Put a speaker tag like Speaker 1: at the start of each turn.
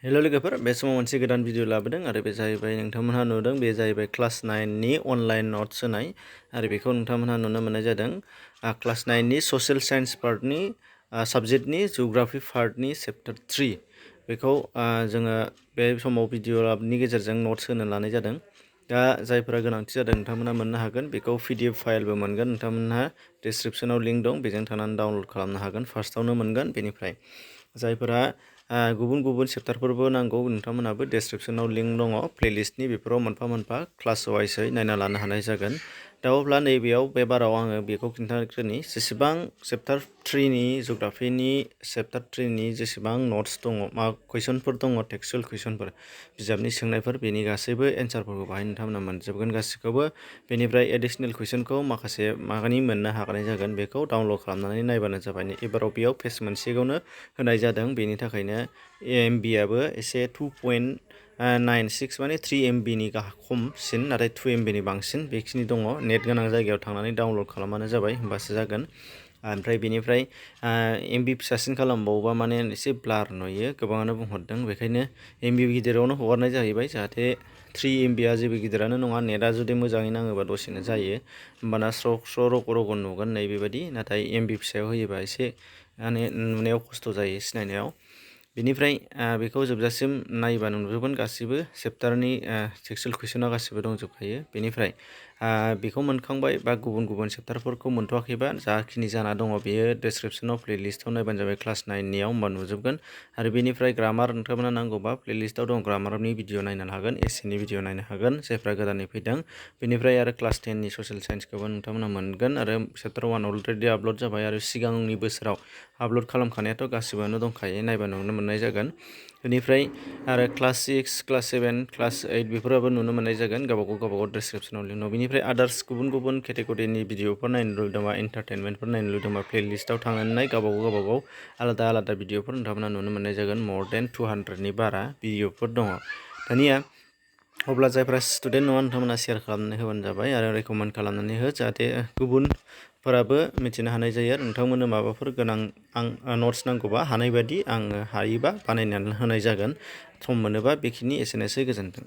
Speaker 1: Hello लोगोफोर बे समाव मोनसे गोदान भिडिअ लाबोदों आरो बे जाहैबाय नोंथांमोनहा नुदों बे जाहैबाय क्लास 9 नि अनलाइन नोट्स होनाय आरो बेखौ नोंथांमोनहा नुनो मोननाय जादों क्लास 9 नि ससियेल साइन्स पार्टनि सब्जेक्टनि जिअग्राफि पार्टनि चैप्टार 3 बेखौ जोङो बे समाव भिडिअनि गेजेरजों नोट्स होनो लानाय जादों। दा जायफोरा गोनांथि जादों नोंथांमोना मोननो हागोन बेखौ PDF फाइलबो मोनगोन नोंथांमोनहा डिस्क्रिप्शनाव लिंक दं बेजों थांनानै डाउनलड खालामनो हागोन फार्स्टआवनो मोनगोन बेनिफ्राय जायफोरा गुबुन गुबुन चैप्टारफोरबो नांगौ नोंथांमोनाबो डिस्क्रिप्शनाव लिंक दङ प्लेलिस्टनि बेफोराव मोनफा मोनफा क्लास वाइसै नायना लानो हानाय जागोन। दा अब्ला नैबेयाव बे बाराव आङो बेखौ खिन्थाग्रोनि जेसेबां चैप्टार 3 नि जिअग्राफिनि चैप्टार 3 नि जेसेबां नोट्स दङ मा कुइसनफोर दङ टेक्सचुएल कुइसनफोर बिजाबनि सोंनायफोर बेनि गासैबो एन्सारफोरखौ बाहाय नोंथांमोना मोनजोबगोन गासिखौबो बेनिफ्राय एडिशनेल कुइसनखौ माखासे मानि मोननो हानाय जागोन बेखौ डाउनलड खालामनानै नायबानो जाबाय। एबाराव बेयाव पेज मोनसेयावनो होनाय जादों बेनि थाखायनो MB आबो एसे 2.96 माने 3 MB नि खमसिन नाथाय 2 MB नि बांसिन बेखिनि दङ नेट गोनां जायगायाव थांनानै डाउनलड खालामबानो जाबाय होमबासो जागोन। ओमफ्राय बेनिफ्राय MB फिसासिन खालामबावोबा माने एसे ब्लार नुयो गोबाङानो बुंहरदों बेखायनो MB गिदिरावनो हगारनाय जाहैबाय जाहाथे 3 MB आ जेबो गिदिरानो नङा नेटआ जुदि मोजाङै नाङोबा दसेनो जायो होमबाना स्र' रग' रग' नुगोन नै बेबायदि नाथाय MB फिसायाव होयोबा एसे माने नुनायाव खस्थ' जायो सिनायनायाव। बेनिफ्राय बेखौ जोबजासिम नायबानो नुजोबगोन गासिबो चैप्टारनि टेक्सचुएल कुइसना गासिबो दंजोबखायो। बेनिफ्राय बेखौ मोनखांबाय बा गुबुन गुबुन चैप्टारफोरखौ मोनथ'वाखैबा जाखिनि जाना दङ बेयो डिस्क्रिप्शनाव प्लेलिस्टआव नायबानो जाबाय क्लास 9 नियाव होमबा नुजोबगोन आरो बेनिफ्राय ग्रामार नोंथांमोना नांगौबा प्लेलिस्टआव दं ग्रामारनि भिडिअ नायनो हागोन एसेनि भिडिअ नायनो हागोन जायफ्रा गोदानै फैदों। बेनिफ्राय आरो क्लास 10 नि ससियेल साइन्सखौबो नोंथांमोना मोनगोन आरो चैप्टार 1 अलरेडि आपल'ड जाबाय आरो सिगांनि बोसोराव आपल'ड खालामखानायाथ' गासिबोआनो दंखायो नायबा नुनो मोननाय जागोन। बेनिफ्राय आरो क्लास 6 क्लास 7 क्लास 8 बेफोराबो नुनो मोननाय जागोन गावबागाव डिस्क्रिप्शनाव लिंक दं। बेनिफ्राय आदार्स गुबुन गुबुन केटेगरिनि भिडिअफोर नायनो लुगैदोंबा एन्टारटेनमेन्टफोर नायनो लुगैदोंबा प्लेलिस्टआव थांनानै नाय गावबागाव आलादा आलादा भिडिअफोर नोंथांमोना नुनो मोननाय जागोन मर देन 200नि बारा भिडिअफोर दङ। दानिया अब्ला जायफ्रा स्टुडेन्ट नङा नोंथांमोना शेयार खालामनानै होबानो जाबाय आरो रेकमेन्ड खालामनानै हो जाहाथे गुबुनफोराबो मिथिनो हानाय जायो आरो नोंथांमोननो माबाफोर गोनां नोट्स नांगौबा हानाय बायदि आङो हायोबा बानायनानै होनाय जागोन सम मोनोबा बेखिनि एसेनोसै गोजोन्थों।